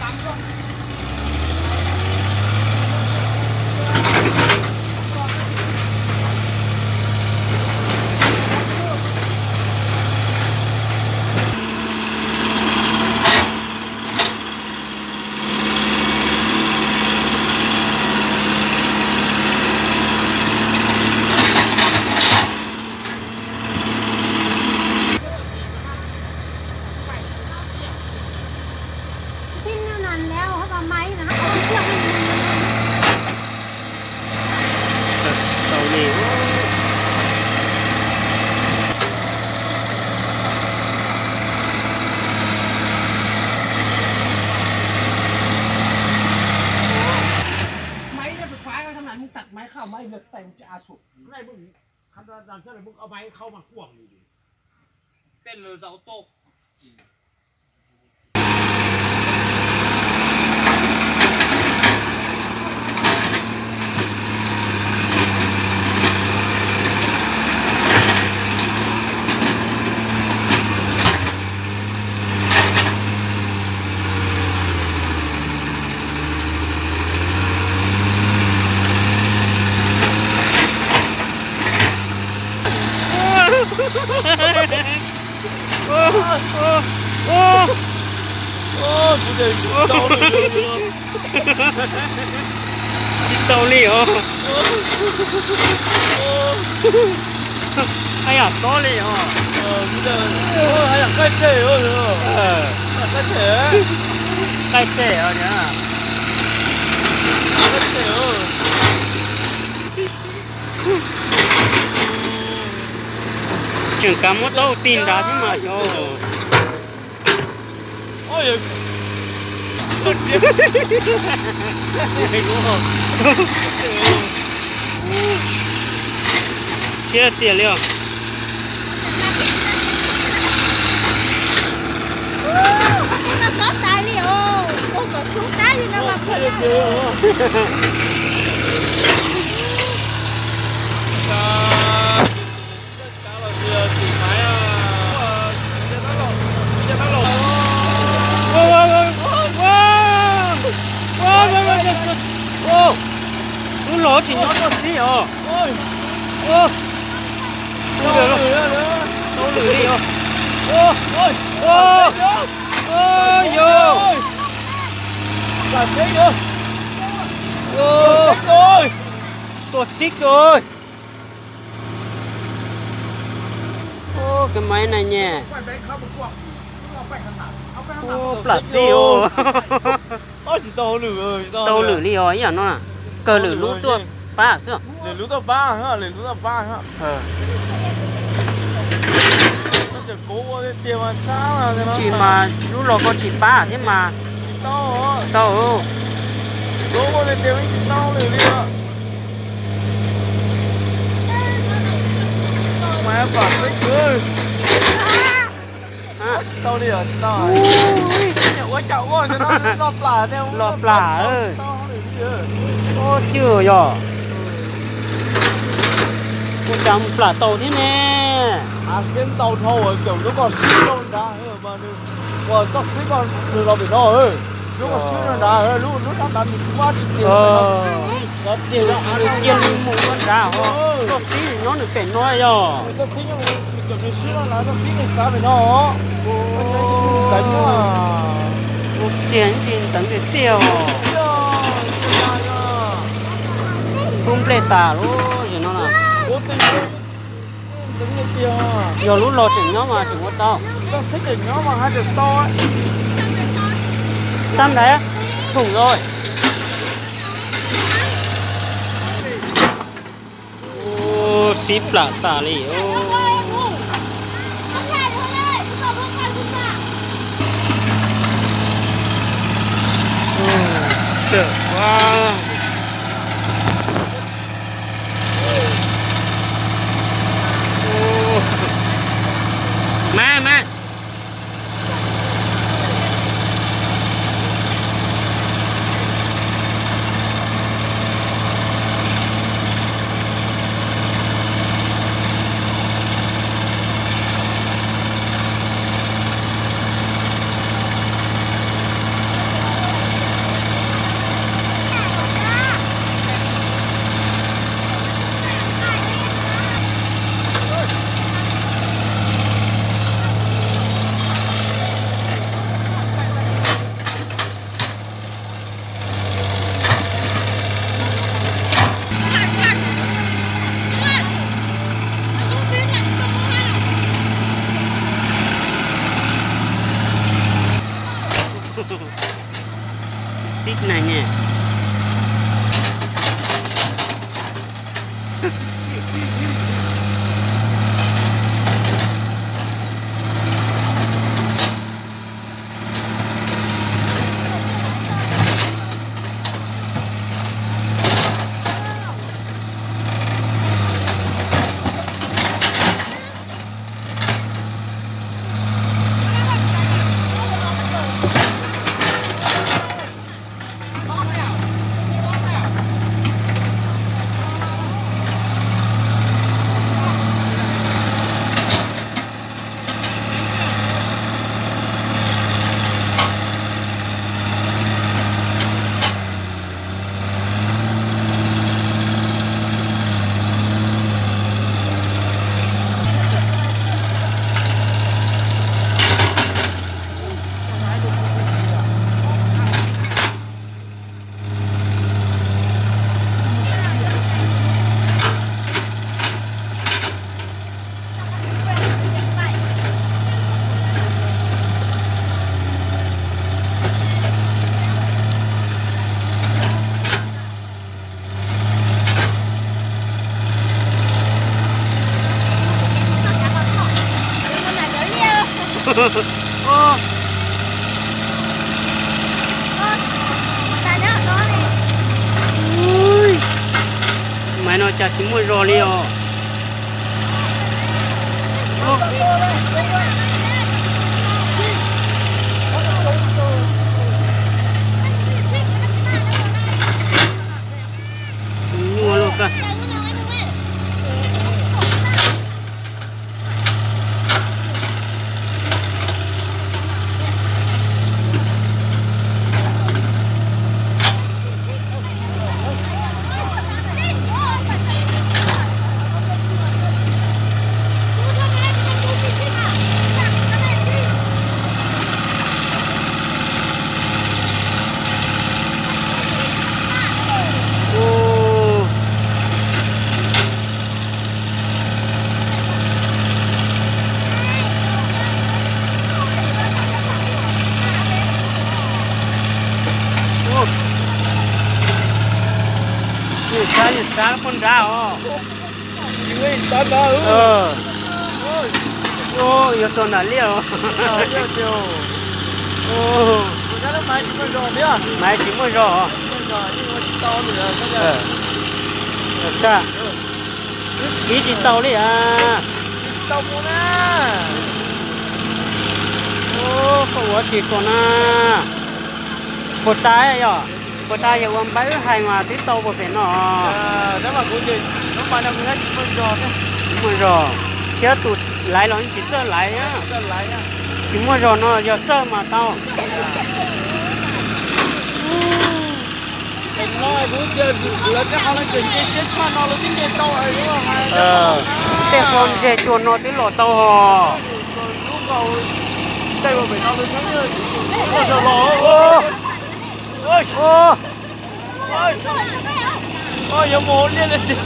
Tsis tau li. Tsis tau li os. Ai yam tob li os. Qaij teg os niam. Tseem kav muab taub hau tig nrad thiab mas xyov. Siab tiag li os. Lub los tsis nyob toj siab os. Tau lwm li os. Yog. Tuaj xib kawg. Ua, kab maib na nyem. Ua, plam xib os. Tsis tau lwm li os, ib yam no na. Kawg lwm lub tuaj pab xwb. Tsis mas lub los ko tsis pab thiab mas. Tau. Los plam. Ua, cwj yog. Ua cas mus plam tau thiab ne. Ua, txoj xib koj los pem no, lub koj swb no nrad, lub lub rab nrad nws tsis pab tsis tiag. Nws cia li mus ua nrad ho. Txoj xib nws nyob nws pem no yog. Txoj xib nyob, nws swb no nrad, txoj xib nws kav pem no. Ua tiag tsis ntxeev tiag tiag os. Xub nplej tas lub zem no na. Yog lub los tseem nyob mas tseem ua tau. Xab nrad thoom los. Xib plam tas li. Xwm ua. Mas mas. Xib na nyem. Maiv no cas tsis muaj zog li os. Nyuaj loj kawg. Nyuam tsav, nyuam tsav poj nrad os. Yuav txog nram liaj os. Maiv tsis muaj zog. Kiv tsis tau li a. Koj ua tsis kom na. Puas tas yog, puas tas yog ua npaib wb hais mas twb tau puas pem no. Tsis muaj zog, thiab tus laiv los tsis txawj laiv. Tsis muaj zog no yog txawj mas tau. Tej qho ntseg cua no twb los tau hos. Yuav mus hauv liaj li tiag.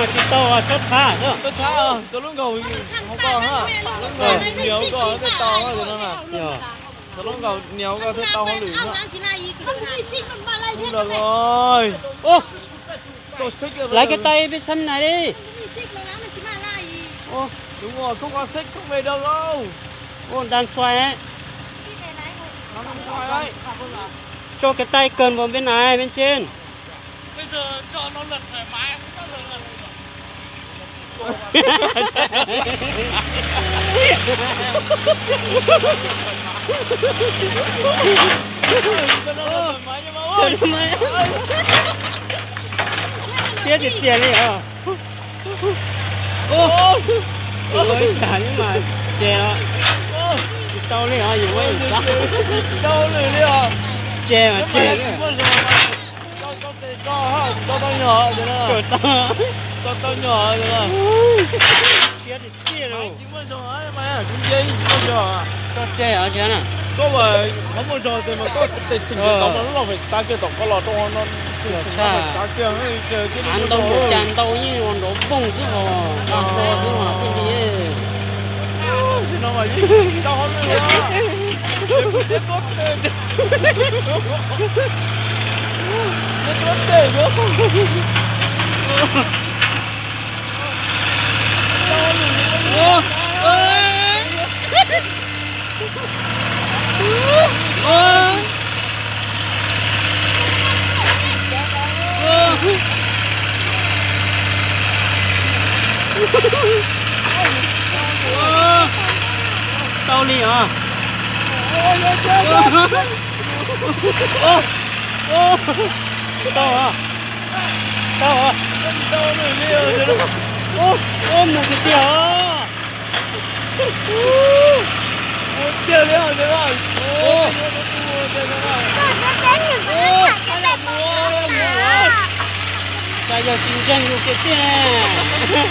Tsis tau, txhob thab. Txhob thab, txhob lub nkaus hauv ko, lub nkaus nias hauv ko thiaj tau no. Txhob lub nkaus nias hauv ko thiaj tau hauj lwm no. Laiv kiag tais peb xab nais li. Ua nta xuais. Tso kiag tais kawg npaum peb nais peb ntse. Thiab tiag tiag li os. Ua cas li mas ces los tsis tau li os, yus ua tsis tau li os. Ces mas ces. Tau, tau nyuag siab tiag tiag li. Tso tseg os. Koj ua qhov muaj zog tes mas koj tes txheem tau mas loj pem tav kiag tom koj los rau no. Av ntau npaum cas ntau yeej ua nrov npoog xwb hos, nqa hlua xwb mas thiaj li. Siab tuab teg, siab tuab teg. Tau li os. Tau, tau, mus tiag tiag os. Mus tiag li os. Cas yog tsis ntseeg yus kiag tiag.